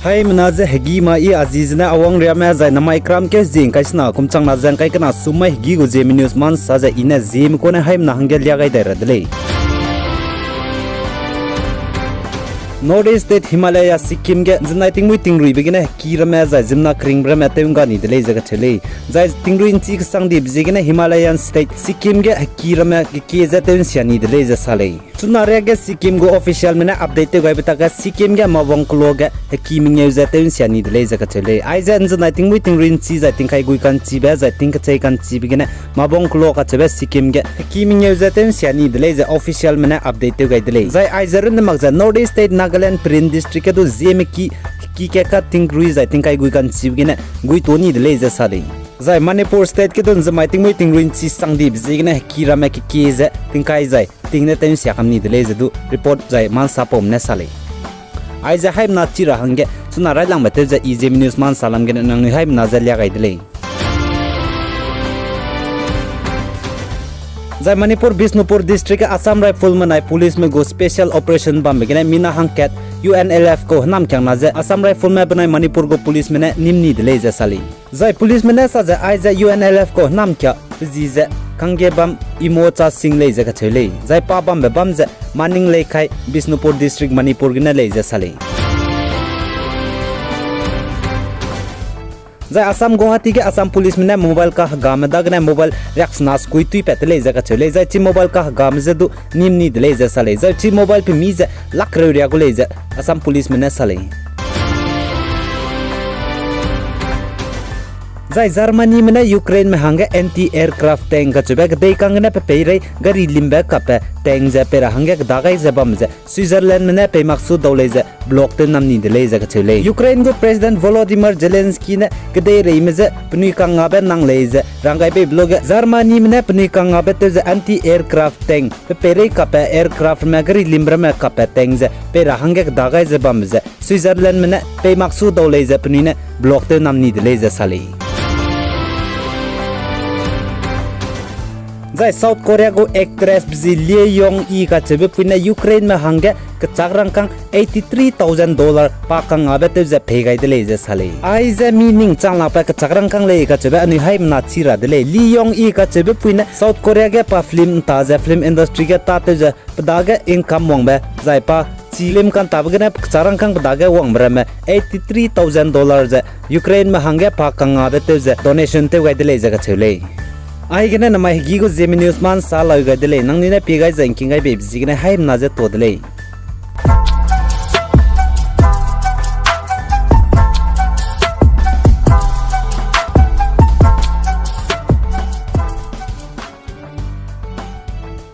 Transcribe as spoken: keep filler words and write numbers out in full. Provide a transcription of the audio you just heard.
Haimena ze hegî ma i a zi zene awang riame zai namai kram keu zie ngkai sena kum changna ze ngkai kena sum mai hegî gu Zeme news ma nsa ze i ne Zeme kune haimena hangge lia gai dai ra de lei. North East State Himalaya Sikkim ge zenai tingmuî tingruibe gene heki ramme zai ziemmena keringbe ramme tew ngga ni de lei ze kacheu lei. Zai tingrui nchi kesang dibe ziegene Himalayan State Sikkim ge heki ramme kekie ze tew nsia ni de lei ze sa lei. Chuna riage Sikkim gu officialme ne update tew gaibe tak ge Sikkim ge mabang kelo ge heki mengeu ze tew nsia ni de lei ze kacheu lei. Aize nzenai tingmuî tingrui nchi zai tingkai gui ka'nchibe zai tingkechei ka'nchibe gene mabang kelo kacheube Sikkim ge heki mengeu ze tew nsia ni de lei ze officialme ne update tew gai de lei. Zai aize runne mak ze North East State Nagaland Peren District ge du zieme ki heki ke ka tingrui zai tingkai gui ka'nchibe gene guito ni de lei ze sa lei. Zai Manipur State ge du nzemai tingmuî tingrui nchi sang dibe ziegene heki ramme kekie ze tingkai zai ting ne tew nsia kam ni de lei ze du report zai ma nsa paume ne sa lei. Aize haimena chi ra hangge chuna railangbe tew ze i Zeme news ma nsa lam gene nangnui haimena ze lia gai de lei. Zai Manipur Bishnupur District ge Assam Riflesme nai policeme gu special operation bambe gene mina hangkat U N L F kau hênamkiangna ze Assam Riflesme benai Manipur gu policeme ne nîm ni de lei ze sa lei. Zai policeme ne sa ze aize U N L F kau hênamkia pe zi ze kangge bam Imo Cha Singh lei ze kacheu lei. Zai pa bambe bam ze Maning Leikhai, Bishnupur District, Manipur gene lei ze sa lei. Zai Assam Guwahati ge Assam policeme ne mobile kahegame dagene mobile riaksena sekui tuipat te lei ze kacheu lei. Zai chi mobile kahegame je du nîm ni de lei ze sa lei. Zai chi mobile pemi ze lak reu riak gu lei ze Assam policeme ne sa lei. Zai Germanyme ne Ukraineme hangge anti-aircraft tank kacheube kedeikang gene pe peirei gari limbe kappe tank ze pei ra hangge keda gai ze bam ze Switzerlandme ne pei maksu dau lei ze block tew nam ni de lei ze kacheu lei. Ukraine gu President Volodymyr Zelensky ne kedeireime je penui kangngabe nang lei ze rang gai beibe luage Germanyme ne penui kangngabe tew ze anti-aircraft tank pe peirei kappe aircraftme gari limbe ramme kappe tank ze pei ra hangge keda gai ze bambe ze Switzerlandme ne pei maksu dau lei ze penui ne block tew nam ni de lei ze sa lei. Zai South Korea gu actress be zi Lee Yong-i kacheube pui ne Ukraineme hangge kechâk rangkâng eighty three thousand dollar pa kangngabe tew ze pei gai de lei ze sa lei. Aize mi ning chang lakbe kechâk rangkâng lei kacheube anui haimena chi ra de lei. Lee Yong-i kacheube pui ne South Korea ge pa film nta ze film industry ge tâtew ze pe dage income wangbe zai pa chi film kantabe gene kechâk rangkâng pe dage wangbe ramme eighty three thousand dollar ze Ukraineme hangge pa kangngabe tew ze donation tew gai de lei ze kacheu lei. Aigene namai hegî gu Zeme news ma nsa lau gai de lei, nangnui ne pie gai zai ngking gai beibe ziegene haimena ze tuâ de lei.